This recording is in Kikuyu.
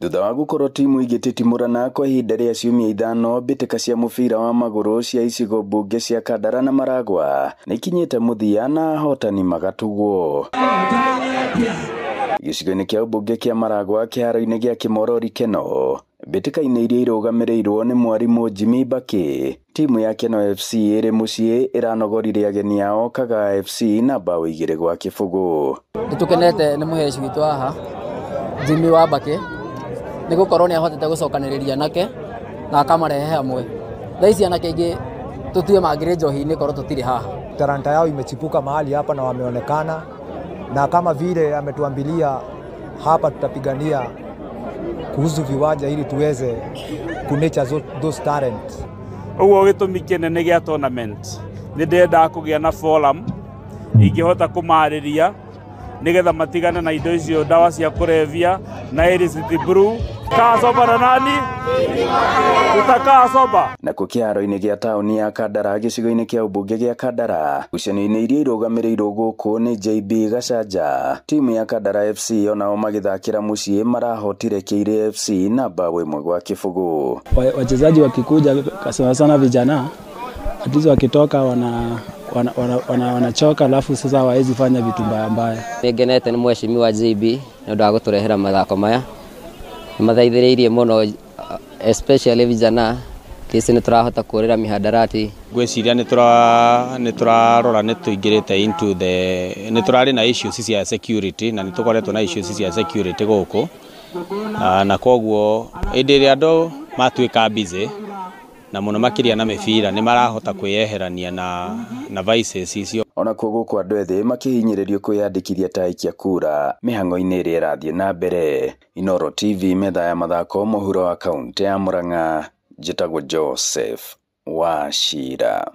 Thutha wa gũkorwo timu igĩtitimũrana kwa ihinda rĩa ciumia 5, mbĩtĩka cia mũbira wa magũrũ cia icigo mbunge cia Kandara na Maragwa nĩikinyĩte mũthia na ahotani magatugwo. Gĩcigo-inĩ kĩa ũmbunge kĩa Maragwa kĩharo-inĩ gĩa Kĩmorori Keno, mbĩtĩka-inĩ iria irũgamĩrĩirwo nĩ mwarimũ Jimmy Mbaki, timu ya Keno FC ĩrĩ mũciĩ ĩranogorire ageni ao Kagaa FC na bao 2-0. Nĩtũkenete nĩ mũheci witũ haha Jimmy wa Mbaki nĩ gũkorwo nĩ ahotete gũcokanĩrĩria anake na akamarehe hamwe. Thaa ici anake aingĩ tũtue mangĩrĩ njohi-inĩ korwo tũtirĩ haha. Talanta yao imechipuka mahali hapa na wameonekana, na kama vile ametuambilia hapa tutapigania kuhusu viwanja ili tuweze kunature those talents. Ũguo gĩtũmi kĩnene gĩa tournament nĩ ndendaga kũgĩa na forum ingĩhota kũmarĩria nĩgetha matigane na indo icio, ndawa cia kũrebia na illicit brew. Kaa soba na nani? Tutakaa soba. Nakuo kĩharo-inĩ gĩa taũni ya Kandara gĩcigo-inĩ kĩa ũmbunge gĩa Kandara, ngucanio-inĩ iria irũgamĩrĩirwo gũkũ nĩ JB Gacanja, timu ya Kandara FC onao magĩthakĩra mũciĩ marahotire Kĩirĩ FC na bao 1-0. Wachezaji wakikuja sana sana vijana at least wakitoka wanachoka, alafu sasa hawawezi fanya vitu mbaya mbaya. Nĩngenete nĩ mheshimiwa JB nĩ ũndũ wa gũtũrehera mathako maya, nĩmateithĩrĩirie mũno especially vijana kĩci nĩ tũrahota kũrĩra mihadarati. Ngwĩciria nĩ tũrarora nĩ tũingĩrĩte into the nĩ tũrarĩ na issues cia security na nĩ tũkoretwo na issues cia security gũkũ, na koguo hĩndĩ ĩrĩa andũ matuĩka busy na mũno makĩria na mĩbira nĩ marahota kwĩyeherania na vices icio. Onakuo gũkũ andũ ethĩ makĩhinyĩrĩrio kwĩyandĩkithia ta aikia kura mĩhang'o-inĩ ĩrĩa ĩrathiĩ na mbere. Inooro TV, metha ya mathako mũhuro wa kaũntĩ ya Murang'a, njĩtagwo Joseph Wachira.